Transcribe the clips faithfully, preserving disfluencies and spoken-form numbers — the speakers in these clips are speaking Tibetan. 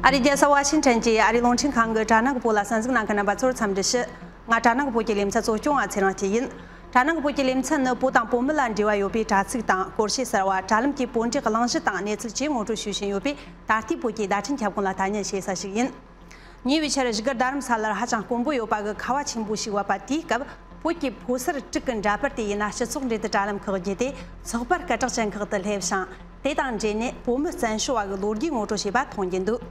ཨ་རིའི་རྒྱལ་ས་ཝ་ཤིང་ཊོན་གྱི་ཨ་རིའི་རླུང་འཕྲིན་ཁང་གི་དྲ་ནང་གི་བོད་ལ་གསན་གཟིགས་གནང་མཁན་རྣམ་པ་ཚོར་འཚམས་འདྲི་ཞུ། ང་དྲ་ནང་གི་བོད་ཀྱི་ལེ་ཚན་གཙོ་སྐྱོང་བ་ཚེ་རིང་སྐྱིད་ཡིན། དྲ་ནང་གི་བོད་ཀྱི་ལེ་ཚན་ནི་བོད་དང་བོད་མི་ལ་འབྲེལ་བ་ཡོད་པའི་དྲ་ཚིགས་དང་སྐོར་བཤད་གསར་བ། དྲ་ལམ་གྱི་བོད་འབྲེལ་གླེང་གཞི་དང་གནས་ཚུལ་བཅས་ངོ་སྤྲོད་ཞུ་བཞིན་ཡོད་པའི་ད་ལྟའི་བོད་ཀྱི་བརྡ་འཕྲིན་ཁྱབ་ཁོངས་ལ་ཐ་སྙད་བྱེད་ས་ཞིག་ཡིན། ཉེ་བའི་ཆར་བཞུགས་སྒར་རྡ་རམ་ས་ལར་ཧ་ཅང་དཀོན་པོ་ཡོད་པ་གི་ཁ་བ་ཆེན་པོ་ཞིག་བབས་པ་དེའི་སྐབས། བོད་ཀྱི་ཕོ་གསར་དྲུག་གི་འདྲ་པར་དེ་ཡིན་ན་སྤྱི་ཚོགས་འབྲེལ་མཐུད་དྲ་ལམ་ཁག་བརྒྱུད་དེ་ཚགས་པར་སྐད་གྲགས་ཅན་ཁག་ཏུ་སླེབས་ཤིང་། དེ་དང་འབྲེལ་ནས་བོད་མི་བཙན་བྱོལ་བ་གི་ལོ་རྒྱུས་ངོ་སྤྲོད་བྱས་པ་མཐོང་རྒྱུ་འདུག་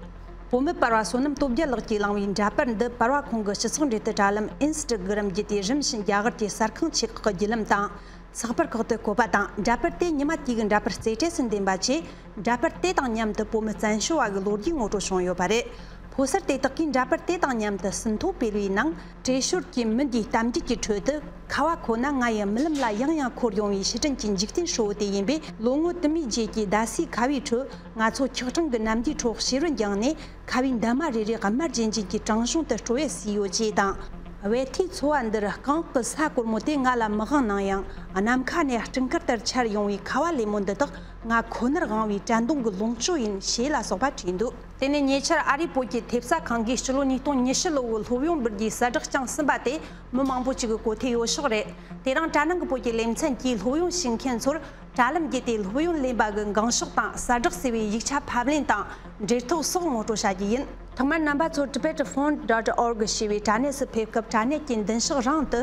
བོད་མི་པར་བ་བསོད་ནམས་སྟོབས་རྒྱལ་ལགས་ཀྱིས་བླངས་པའི་འདྲ་པར་འདི་པར་བ་ཁོང་གི་སྤྱི་ཚོགས་འབྲེལ་མཐུད་དྲ་ལམ་ཨིན་སི་ཊ་གྷི་རམ་བརྒྱུད་དེ་རིམ་བཞིན་རྒྱ་གར་གྱི་གསར་ཁང་ཆེ་ཁག་གི་བརྒྱུད་ལམ་དང་། ཚགས་པར་ཁག་ཏུ་བཀོད་པ་དང་། འདྲ་པར་དེ་ཉི་མ་དེའི་གི་འདྲ་པར་རྩེ་གྲས་སུ་འདེམས་པ་བཅས། འདྲ་པར་དེ་དང་མཉམ་དུ་བོད་མི་བཙན་བྱོལ་བ་གི་ལོ་རྒྱུས་ངོ་སྤྲོད་བྱུང་ཡོད་པ་རེད། ཕོ་གསར་དེ་དག་གིས་འདྲ་པར་དེ་དང་མཉམ་དུ་ཟིན་ཐོ་སྤེལ་བའི་ནང་། བྲེ་ཤོར་གྱི་མི་འདིའི་གཏམ་རྒྱུད་ཀྱི་ཁྲོད་དུ། ཁ་བ་ཁོ་ན་ང་ཡི་རྨི་ལམ་ལ་ཡང་ཡང་འཁོར་ཡོང་བའི་ཕྱིར་དྲན་གྱི་འཇིག་རྟེན་ཧྲིལ་བོ་དེ་ཡིན་པས། ལོ་ངོ་དུ་མའི་རྗེས་ཀྱི་ཟླ་སའི་ཁ་བའི་ཁྲོད། ང་ཚོ་ཁྱག་ཕྲེང་གི་གནམ་གྱི་ཁྲོད་བྱེ་རུ་འགྱིང་ནས། ཁ་བའི་འདབ་མ་རེ་རེ་དམར་རྗེན་རྗེན་གྱི་བྲང་གཞུང་དུ་སྤྲོ་བས་བསུས་ཡོད་ཅེས་དང་། བལ་ཐའི་ཚོ་བ་འདིར་རྐང་འོག་གི་ས་གོར་མོ་དེ་ང་ལ་མི་དབང་ནའང་། ནམ་མཁའ་ནས་སྤྲིན་དཀར་ལྟར་འཆར་ཡོང་བའི་ཁ་བ་ལེབ་མོ་འདི་དག་ང་ཁོ་ནར་དབང་བའི་དྲན་གདུང་གི་ལོངས་སྤྱོད་ཡིན། ཞེས་ལ་སོགས་པ་བྲིས་འདུག་དེ་ནས་ཉེ་ཆར་ཨ་རིའི་བོད་ཀྱི་ཐེབས་རྩ་ཁང་གིས་སྤྱི་ལོ་ཉིས་སྟོང་ཉི་ཤུ་ལོ་བོའི་སློབ་ཡོན་འབུལ་རྒྱུའི་གསལ་བསྒྲགས་བསྐྱངས་ཟིན་པ་དེ་མི་མང་པོ་ཅིག་གིས་གོ་ཐོས་ཡོད་ཤག་རེད། དེ་རིང་དྲ་ནང་གི་བོད་ཀྱི་ལེ་ཚན་གྱིས་སློབ་ཡོན་ཞུ་མཁན་ཚོར། དྲ་ལམ་བརྒྱུད་དེ་སློབ་ཡོན་ལེན་པ་གི་འགངས་ཤོག་དང་གསལ་བསྒྲགས་ཟེར་བའི་ཡིག་ཆ་ཕབ་ལེན་དང་འབྲེལ་ཐོགས་སོགས་ངོ་སྤྲོད་བྱ་རྒྱུ་ཡིན། ཐོག་མར་རྣམ་པ་ཚོ་tibetphone dot org ཞེས་པའི་དྲ་གནས་སུ་ཕེབས་སྐབས། དྲ་གནས་ཀྱི་མདུན་ཤོག་རང་དུ་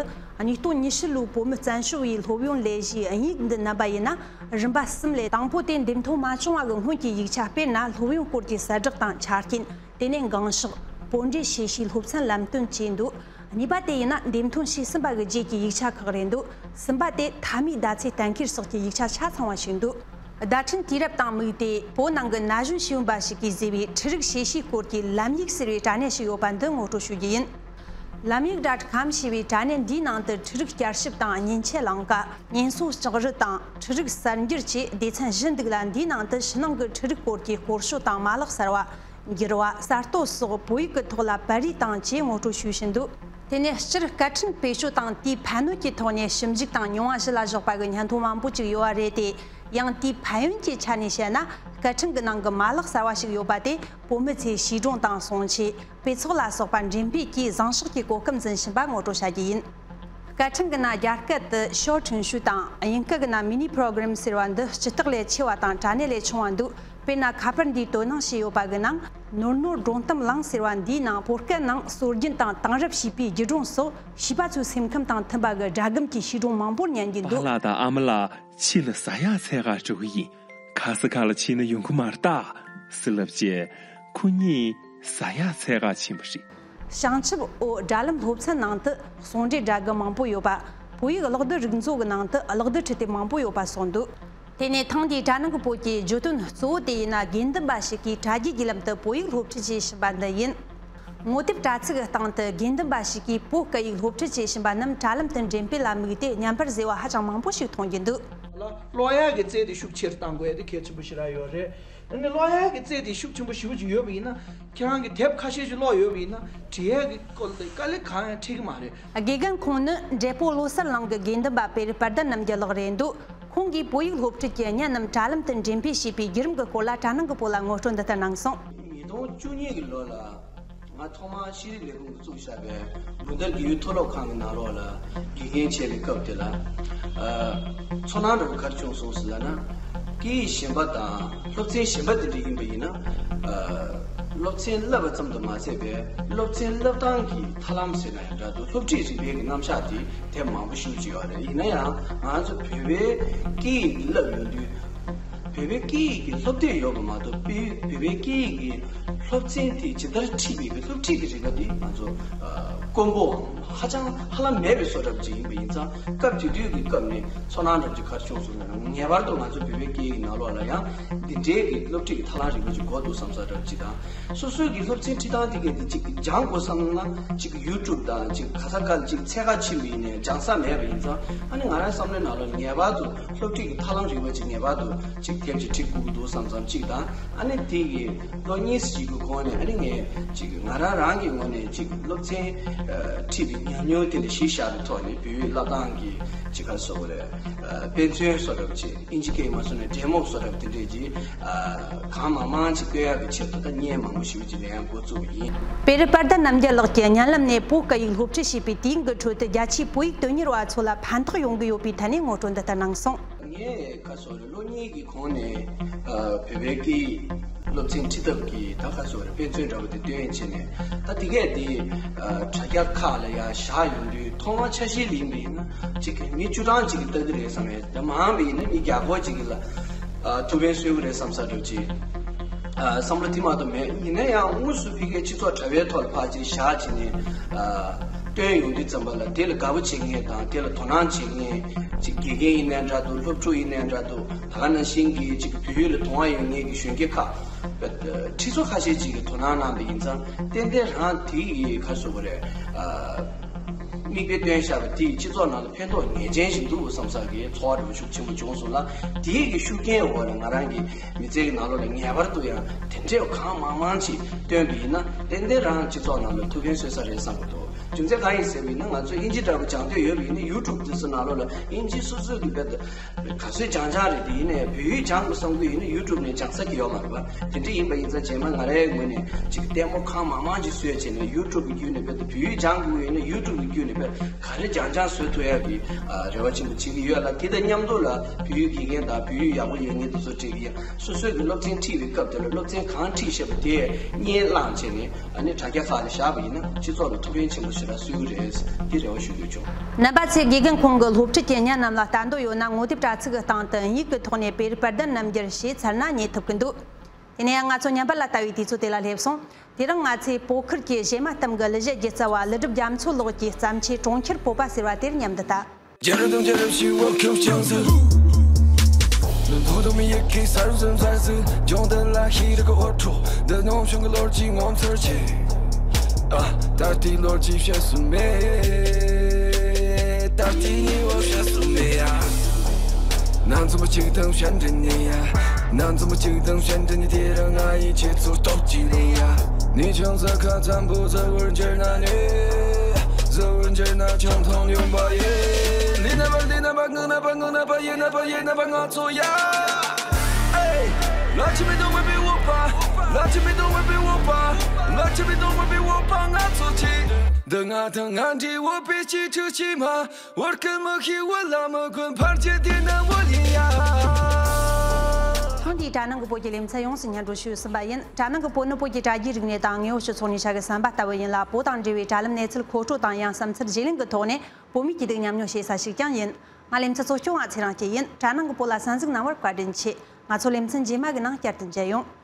ཉིས་སྟོང་ཉི་ཤུ་ལོའི་བོད་མི་བཙན་བྱོལ་བའི་སློབ་ཡོན་ལས་གཞིའི་དབྱིན་ཡིག་འདི་མནན་པ་ཡིན་ན། རིམ་པ་གསུམ་ལས། དང་པོ་དེ་འདེམས་ཐོན་མ་བྱུང་བ་གི་སྔོན་གྱི་ཡིག་ཆ། དཔེར་ན། སློབ་ཡོན་སྐོར་གྱི་གསལ་བསྒྲགས་དང་ཆ་རྐྱེན། དེ་ནས་འགངས་ཤོག་བོད་འབྲེལ་ཤེས་བྱའི་སློབ་ཚན་ལམ་སྟོན་བཅས་འདུག་གཉིས་པ་དེ་ཡིན་ན། འདེམས་ཐོན་བྱས་ཟིན་པ་གི་རྗེས་ཀྱི་ཡིག་ཆ་ཁག་རེད་འདུག་གསུམ་པ་དེ་མཐའ་མའི་ཟླ་ཚེས་གཏན་འཁེལ་སོགས་ཀྱི་ཡིག་ཆ་ཆ་ཚང་བ་ཞིག་འདུག་བརྡ་འཕྲིན་དུས་རབས་དང་དམིགས་ཏེ། བོད་ནང་གི་ན་གཞོན་ཤེས་ཡོན་པ་ཞིག་གིས་བཟོས་པའི་འཕྲུལ་རིག་ཤེས་བྱའི་སྐོར་གྱི་ལམ་ཡིག་ཟེར་བའི་དྲ་གནས་ཤིག་ཡོད་པ་འདི་ངོ་སྤྲོད་ཞུ་རྒྱུ་ཡིན། ལམ་ཡིག་dot com ཞེས་པའི་དྲ་གནས་འདིའི་ནང་དུ་འཕྲུལ་རིག་བསྐྱར་ཞིབ་དང་། མཉེན་ཆས་ལང་ཀ། ཉེན་སྲུང་ལྕགས་རི་དང་། འཕྲུལ་རིག་གསར་འགྱུར་བཅས་སྡེ་ཚན་བཞི་འདུག་ལ། འདིའི་ནང་དུ་ཕྱི་ནང་གི་འཕྲུལ་རིག་སྐོར་གྱི་སྐོར་ཤོག་དང་མ་ལག་གསར་བ། འགྱུར་བ། གསར་གཏོད་སོགས་བོད་ཡིག་གི་ཐོག་ལ་པར་རིས་དང་བཅས་ངོ་སྤྲོད་ཞུས་བཞིན་འདུག་དེ་ནས་སྤྱིར་སྐད་འཕྲིན་བེད་སྤྱོད་དང་དེའི་ཕན་གནོད་ཀྱི་ཐོག་ནས་ཞིབ་འཇུག་དང་མྱོང་བ་ཞི་ལ་བཞག་པ་གི་སྙན་ཐོ་མང་པོ་ཅིག་ཡོད་པ་རེད་དེ། ཡང་དེའི་ཕན་ཡོན་གྱི་ཆ་ནས་བཤད་ན། སྐད་འཕྲིན་གྱི་ནང་གི་མ་ལག་གསར་བ་ཞིག་ཡོད་པ་དེ་བོད་མི་ཚོས་བྱིས་སྒྲུང་དང་སྲུང་བྱེད། དཔེ་ཚོགས་ལ་སོགས་པ་འགྲེམས་སྤེལ་གྱིས་བཟང་ཕྱོགས་ཀྱི་གོ་སྐབས་འཛིན་བཞིན་པ་ངོ་སྤྲོད་བྱ་རྒྱུ་ཡིན། སྐད་འཕྲིན་གྱི་ནང་རྒྱ་སྐད་དུ་ཞའོ་ཁྲུན་ཞུ་དང་དབྱིན་སྐད་ཀྱི་ནང་mini program ཟེར་བ་འདི་སྤྱི་རྟགས་ལས་ཆེ་བ་དང་དྲ་གནས་ལས་ཆུང་བ་འདུག་དཔེར་ན། ཁ་པར་འདིའི་དོ་སྣང་བྱས་ཡོད་པ་གི་ནང་། ནོར་ནོར་སྒྲུང་གཏམ་གླིང་ཟེར་བ་འདིའི་ནང་བོད་སྐད་ནང་སྲོལ་རྒྱུན་དང་དེང་རབས་བྱིས་པའི་རྒྱུད་སྒྲུང་སོགས་བྱིས་པ་ཚོའི་སེམས་ཁམས་དང་མཐུན་པ་གི་སྒྲ་སྒམ་གྱི་བྱིས་སྒྲུང་མང་པོར་ཉན་གྱིན་འདུག་པཱ་ལགས་དང་ཨ་མ་ལགས་ཕྱི་ལ་ཟ་ཡག་འཚོལ་ག་འགྲོ་གི་ཡིན། ག་ས་ག་ལ་ཕྱིན་ན་ཡོང་གི་མ་རེད་ད། ཟེར་ལབ་རྗེས་ཁོ་གཉིས་ཟ་ཡག་འཚོལ་ག་ཕྱིན་པ་རེད། བྱང་ཆུབ་འོད་དྲ་ལམ་སློབ་ཚན་ནང་དུ་ཟུང་འབྲེལ་སྒྲ་སྒམ་མང་པོ་ཡོད་པ། བོད་ཡིག་གློག་རྡུལ་རིག་མཛོད་ཀྱི་ནང་དུ་གློག་རྡུལ་འཕྲུལ་དེབ་མང་པོ་ཡོད་པ་སོགས་འདུག་དེ་ནས་ཐེངས་འདིའི་དྲ་ནང་གི་བོད་ཀྱི་བརྗོད་དོན་གཙོ་བོ་དེ་ཡིན་ན། དགེ་འདུན་པ་ཞིག་གིས་དྲ་རྒྱའི་བརྒྱུད་ལམ་དུ་བོད་ཡིག་སློབ་ཁྲིད་བྱེད་བཞིན་པ་འདི་ཡིན། ངོ་དེབ་དྲ་ཚིགས་ཀྱི་སྟེང་དུ་དགེ་འདུན་པ་ཞིག་གིས་བོད་སྐད་ཡིག་སློབ་ཁྲིད་བྱེད་བཞིན་པ་རྣམས་དྲ་ལམ་དུ་འགྲེམས་སྤེལ་ལ་དམིགས་ཏེ་བརྙན་པར་བཟོས་པ་ཧ་ཅང་མང་པོ་ཞིག་མཐོང་རྒྱུ་འདུག་ཀློག་ཡག་གི་རྩལ་དེ་ཤུགས་ཆེར་གཏང་དགོས་ཡ་དེ་གལ་ཆེན་པོ་ཞེ་དྲག་ཡོད་རེད། ཨ་ནི་ཀློག་ཡག་གི་རྩལ་དེ་ཤུགས་ཆེན་པོ་ཞེ་པོ་ཅིག་ཡོད་པ་ཡིན་ན། ཁྱེད་རང་གིས་དེབ་ཁ་ཤས་ཤིག་ཀློག་ཡོད་པ་ཡིན་ན། འབྲི་ཡག་གི་སྐོར་དེ་དཀའ་ལས་གང་ཡང་འཕྲད་ཀྱི་མ་རེད། དགེ་རྒན་ཁོང་ནི་འབྲས་སྤུངས་བློ་གསལ་གླིང་གི་དགེ་འདུན་པ་དཔལ་དཔལ་ལྡན་རྣམ་རྒྱལ་ལགས་རེད་འདུག་ཁོང་གིས་བོད་ཡིག་སློབ་ཁྲིད་ཀྱི་བརྙན་རྣམས་དྲ་ལམ་དུ་འགྲེམས་སྤེལ་བྱས་པའི་བརྒྱུད་རིམ་གྱི་སྐོར་ལ་དྲ་ནང་གི་བོད་ལ་ངོ་སྤྲོད་འདི་ལྟར་གནང་སོང་། ཉིས་སྟོང་བཅུ་གཉིས་ཀྱི་ལོ་ལ། ང་ཐོག་མར་ཤེས་རིག་ལས་ཁུངས་ཀྱིས་བཙུགས་བཞག་པའི་མུ་མཐའ་རྒས་ཡོལ་མཐོ་སློབ་ཁང་གི་ནང་ལོགས་ལ་དགེ་རྒན་བྱས་པའི་སྐབས་དེ་ལ། ཨ། ཚོར་སྣང་འདྲ་བོ་ག་རེ་བྱུང་སོང་ཟེར་ལབ་ན། སྐད་ཡིག་གཞན་པ་དང་སློབ་ཚན་གཞན་པ་དེ་འདྲ་ཡིན་པ་ཡིན་ན། ཨ། སློབ་ཚན་བསླབ་པ་ཙམ་དུ་མ་ཟད་པའི་སློབ་ཚན་བསླབ་སྟངས་ཀྱི་ཐབས་ལམ་ཟེར་ན་ཡང་འདྲ་འདུག་སློབ་ཁྲིད་རིག་པའི་གི་རྣམ་གཞག་དེ་དེབ་མང་པོ་ཞེ་པོ་ཅིག་ཡོད་རེད། ཡིན་ན་ཡང་ང་ཚོ་བོད་པའི་སྐད་ཡིག་འདི་བསླབ་ཡོང་དུས། བོད་པའི་སྐད་ཡིག་གི་སློབ་དེབ་ཡོད་པ་མ་གཏོགས། བོད་པའི་སྐད་ཡིག་གི་སློབ་ཚན་དེ་ཇི་ལྟར་ཁྲིད་པའི་སློབ་ཁྲིད་ཀྱི་རིག་པ་དེ་ང་ཚོ་དཀོན་པོའམ་ཧ་ཅང་ཧ་ལམ་མེད་པའི་བཟོ་འདྲ་ཅིག་ཡིན་པ་ཡིན་ཙང་། སྐབས་དེ་དུས་ཀྱི་སྐབས་ནས་ཚོར་སྣང་འདྲ་ཅིག་ག་རེ་བྱུང་སོང་ཟེར་ན། ངེས་པར་དུ་ང་ཚོ་བོད་པའི་སྐད་ཡིག་ནང་ལོགས་ལ་ཡང་འདི་འདྲའི་གི་སློབ་ཁྲིད་ཀྱི་ཐབས་ལམ་རིག་པ་ཅིག་དགོས་འདུག་བསམ་ས་འདྲ་ཅིག་དང་། སོ་སོའི་གི་སློབ་ཚན་ཁྲིད་སྟངས་དེ་ག་དེ་ཅིག་སྦྱང་དགོས་བསམ་ན། ཅིག་ཡུ་ཊུབ་དང་ཅིག་ག་ས་ག་ལ་ཅིག་འཚོལ་ག་ཕྱིན་པ་ཡིན་ནའི་སྦྱང་ས་མེད་པ་ཡིན་ཙང་། ཨ་ནི་ང་རང་བསམ་བློའི་ནང་ལ་ངེས་པར་དུ་སློབ་ཁྲིད་ཀྱི་ཐབས་ལམ་རིག་པ་ཅིག་ངེས་པར་དུ་ཅིག་དེབ་ཅིག་ཁྲིད་དགོས་ཀྱི་འདུག་བསམ་བསམ་གཅིག་དང་། ཨ་ནི་དེ་གི་ལོ་གཉིས་ཅིག་གི་ གོང་ནས་ཨ་ནི་ངས་ཅིག་ང་རང་རང་གི་ངོས་ནས་ཅིག་སློབ་ཚན་ཨ་ཁྲིད་པའི་ཉམས་མྱོང་དེ་ལ་གཞི་བཞག་པའི་ཐོག་ནས་བོད་ཡིག་བསླབ་སྟངས་ཀྱི་ཅིག་ག་རེ་ཟེར་དགོས་རེད། ཨ་དཔེ་མཚོན་བཟོ་འདྲ་བ་ཅིག་ཨིན་ཇི་སྐད་མ་སོང་ན་ཌེ་མོ་བཟོ་འདྲ་བ་དེ་འདྲས་ཀྱིས་ཨ་གང་མང་མང་ཅིག་སྟོན་ཡག་གི་ཆེད་དུ་ད་བརྙན་མང་པོ་ཞེ་པོ་ཅིག་ལེན་ཡག་འགོ་བཙུགས་པ་ཡིན། པེ་རི་པར་དན་རྣམ་རྒྱལ་ལགས་ཀྱིས་བརྙན་ལམ་ནས་བོད་སྐད་ཡིག་སློབ་ཁྲིད་བྱས་པའི་དུས་ཡུན་གྱི་ཁྲོད་དུ་རྒྱ་ཆེའི་བོད་ཡིག་དོན་གཉེར་བ་ཚོ་ལ་ཕན་ཐོགས་ཡོང་གི་ཡོད་པའི་ཐད་ནས་ངོ་སྤྲོད་འདི་ལྟར་གནང་སོང་། ངས་ཁ་སོ་རེ་ལོ་གཉིས་ཀྱི་གོང་ནས་ཨ་བོད་པའི་སྐད་ཡིག་སློབ་ཚན་ཁྲིད་ཐབས་ཀྱི་ད་ཁ་སོ་རེ་དཔེ་མཚོན་འདྲ་པོ་དེ་སྟོན་བྱས་ནས། ད་དེ་གས་དེ་ཨ་དྲ་རྒྱ་ཁག་ལ་ཡང་བཞག་ཡོང་དུས་མཐོང་བ་ཆ་ཤས་ལ་ཡིན་པ་ཡིན་ན་ཅིག་གི་མི་བཅུ་གྲངས་ཅིག་གིས་ལྟ་གི་རེད་བསམ་ཡས། ད་མང་བ་ཡིན་ན་མི་བརྒྱ་སྐོར་ཅིག་གིས་ལ་ཨ་ཐུགས་ཕན་གསོས་གི་རེད་བསམ་ས་འདྲ་ཅིག་ཨ་བསམ་བློ་དེ་མ་གཏོགས་མེད། ཡིན་ན་ཡང་དངོས་སུ་ཕ་གིའི་སྤྱི་ཚོགས་དྲ་བའི་ཐོག་ལ་ཕར་ཅིག་བཞག་བྱས་ནས་ཨ་སྟོན་ཡོང་དུས་ཙམ་པ་ལ་དེ་ལ་དགའ་པོ་བྱེད་མཁན་དང་དེ་ལ་དོ་སྣང་བྱེད་མཁན་ཅིག་དགེ་རྒན་ཡིན་ནའི་འདྲ་འདུག་སློབ་ཕྲུག་ཡིན་ནའི་འདྲ་འདུག་ད་ག་ནང་བཞིན་གྱི་ཅིག་བོད་ཡིག་ལ་དུང་བ་ཡོད་མཁན་གྱི་གཞོན་སྐྱེས་ཁག་ཁྲིད་ཚོ་ཁ་ཤས་ཅིག་གིས་དོ་སྣང་གནང་པ་ཡིན་ཙང་ཏན་ཏན་རང་དེ་ཡི་ག་རེ་ཟེར་དགོས་རེད། ཨ་མིག་དཔེ་སྟོན་བཞག་པ་དེ་ཡིས་སྤྱི་ཚོགས་ནང་ལ་ཕན་ཐོགས་ངེས་ཅན་ཞིག་འདུག་བསམ་ས་གི་ཚོར་བ་འདྲ་པོ་ཤུགས་ཆེན་པོ་བྱུང་སོང་ལ། དེ་ཡི་གི་ཤུགས་རྐྱེན་འོག་ལ་ང་རང་གི་མི་ཚེ་གི་ནང་ལོགས་ལ་ངེས་པར་དུ་ཡང་དེ་འདྲའི་གང་མང་མང་ཅིག་སྟོན་པ་ཡིན་ན་ཏན་ཏན་རང་སྤྱི་ཚོགས་ནང་ལ་ཐུགས་ཕན་གསོས་ས་རེད་བསམ་གི་འདུག་རྒྱུ་མཚན་གང་ཡིན་ཟེར་བ་ཡིན་ན། ང་ཚོས་དབྱིན་ཇི་འདྲ་པོ་སྦྱང་འདོད་ཡོད་པ་ཡིན་ན་ཡུ་ཊུབ་དེ་ཚོ་ནང་ལོགས་ལ་དབྱིན་ཇི་སོ་སོའི་གི་དཔེ་དེ་ག་ཚོད་སྦྱང་སྦྱང་རེད། དེ་ཡིན་ནའི་བོད་ཡིག་སྦྱང་དགོས་བསམ་གི་ཡོད་ན་ཡུ་ཊུབ་ནས་སྦྱང་ས་གི་ཡོད་མ་རེད་པ། དེ་འདྲ་ཡིན་པ་ཡིན་ཙང་རྗེས་མ་ང་རའི་ངོས་ནས་ཅིག་ལྟད་མོ་གང་མང་མང་ཅིག་བཟོས་བྱས་ནས་ཡུ་ཊུབ་གི་བརྒྱུད་ནས་དཔེ་དེ་བོད་ཡིག་སྦྱང་དགོས་ཡོད་ན་ཡུ་ཊུབ་གི་བརྒྱུད་ནས་དཔེ་ག་རེ་སྦྱང་སྦྱང་བཟོ་ཐུབ་ཡག་གི་ཨ་རེ་བ་ཆེན་པོ་བྱེད་ཀྱི་ཡོད་ལ། དེ་དང་མཉམ་དུ་ལ་བོད་ཡིག་དགེ་རྒན་དང་བོད་ཡིག་ཡག་པོ་ཡོད་མཁན་དེ་ཚོ་བྲིས་ཀྱི་ཡ། སོ་སོའི་གི་སློབ་ཚན་ཁྲིད་པའི་སྐབས་དེ་ལ་སློབ་ཚན་གང་ཁྲིད་བཞག་པ་དེ་བརྙན་བླངས་བྱས་ནས་ཨ་ནི་དྲ་རྒྱ་ཁག་ལ་བཞག་པ་ཡིན་ན་སྤྱི་ཚོགས་ལ་ཐུགས་ཕན་ཆེན་པོ་ཞེ་དྲག་གསོས་ཀྱི་རེད། དེ་རེ་བ་ཞུ་འདོད་བྱུང་། ནད་པ་ཚོས་དགེ་རྒན་ཁོང་གི་སློབ་ཁྲིད་ཀྱི་བརྙན་རྣམས་ལ་ལྟ་འདོད་ཡོད་ན་ངོ་དེབ་དྲ་ཚིགས་ཀྱི་སྟེང་དུ་དབྱིན་ཡིག་གི་ཐོག་ནས་པེ་རི་པར་དན་རྣམ་རྒྱལ་ཞེས་འཚོལ་ན་རྙེད་ཐུབ་ཀྱི་འདུག་དེ་ནས་ཡང་ང་ཚོ་ཉམས་པ་ལ་ལྟ་བའི་དུས་ཚོད་དེ་ལ་སླེབས་སོང་། དེ་རིང་ང་ཚོས་བོད་ཁུལ་གྱི་གཞས་མ་གཏམ་གྱི་གླུ་གཞས་སྒྱུ་རྩལ་བ་ཀླུ་སྒྲུབ་རྒྱ་མཚོ་ལགས་ཀྱི་བརྩམས་ཆོས་གྲོང་ཁྱེར་བོད་པ་ཟེར་བ་དེར་མཉམ་དུ་ལྟ། རྒྱལ་རབས་དང་རྒྱལ་རབས་ཤིག་བོད་ཁྱབ་ཀྱང་ཟེར། ལུང་ཐོག་ཐོག་མི་ཡི་གེ་གསར་འཛོམས་གསར་འཛིན་འབྱུང་ལྡན་ལ་ཤེས་རིག་གི་འོད་འཕྲོ། འདི་ནང་བྱུང་གི་ལོ་རྒྱུས་ངོ་མཚར་ཆེ། ཨ། ད་ལྟའི་ལོ་རྒྱུས་བཤད་སྲོལ་མེད། ད་ལྟའི་ཉེ་བ་བཤད་སྲོལ་མེད་ཡ། ན་འཛོམས་པ་གཅིག་དང་བཤད་འདྲེན་ནི་ཡ། ན་འཛོམས་པ་གཅིག་དང་བཤད་འདྲེན་ནི་དེ་རང་ང་ཡི་ཁྱེད་ཚོ་སྟོབས་ཀྱིས་ནི་ཡ། ནི་ཆང་ས་ཁ་འཚམ་པོ་ཟ་བར་འགྱུར་ན་ནི། ཟ་བར་འགྱུར་ན་ཆང་ཐང་ཡོང་པ་ཡིན། ལི་ན་པ་ལི་ན་པ་ངང་ན་པ་ངང་ན་པ་ཡེ་ན་པ་ཡེ་ན་པ་ང་ཚོ་ཡ། ཨེ། ལ་ཆི་མི་དུང་བའི་བོད་པ། ལ་ཆི་མི་དུང་བའི་བོད་པ། ལ་ཆི་མི་དུང་བའི་བོད་པ་ང་ཚོ་ཆི། འདི་ང་དང་ང་འདྲའི་བོད་པའི་སྤྱི་འཐུས་ཆི་མ། བོད་ཀྱི་མི་ཤི་བོད་ལ་མི་དགོན་ཕར་རྒྱུད་དེ་ན་བོད་ཡིན་ཡ། ཐེངས་འདིའི་དྲ་ནང་གི་བོད་ཀྱི་ལེ་ཚན་ཡོངས་སུ་སྙན་སྒྲོན་ཞུས་ཟིན་པ་ཡིན། དྲ་ནང་གི་བོད་ནི་བོད་ཀྱི་དྲ་རྒྱའི་རིག་གནས་དང་དངོས་པོ་སྤྱི་ཚོགས་ནས་བྱ་དགའི་ཟམ་པ་ལྟ་བུ་ཡིན་ལ། བོད་དང་འབྲེལ་བའི་དྲ་ལམ་གནས་ཚུལ་མཁོ་སྤྲོད་དང་ཡང་བསམ་ཚུལ་བརྗེ་ལེན་གྱི་ཐོག་ནས་བོད་མིའི་གྱེས་སྡུག་མཉམ་མྱོང་བྱེད་ས་ཞིག་ཀྱང་ཡིན། ང་ལེ་ཚན་གཙོ་སྐྱོང་བ་ཚེ་རིང་སྐྱིད་ཡིན། དྲ་ནང་གི་བོད་ལ་གསན་གཟིགས་གནང་བར་བཀའ་དྲིན་ཆེ། ང་ཚོ་ལེ་ཚན་རྗེས་མ་གི་ནང་བསྐྱར་དུ་མཇལ་ཡོང་།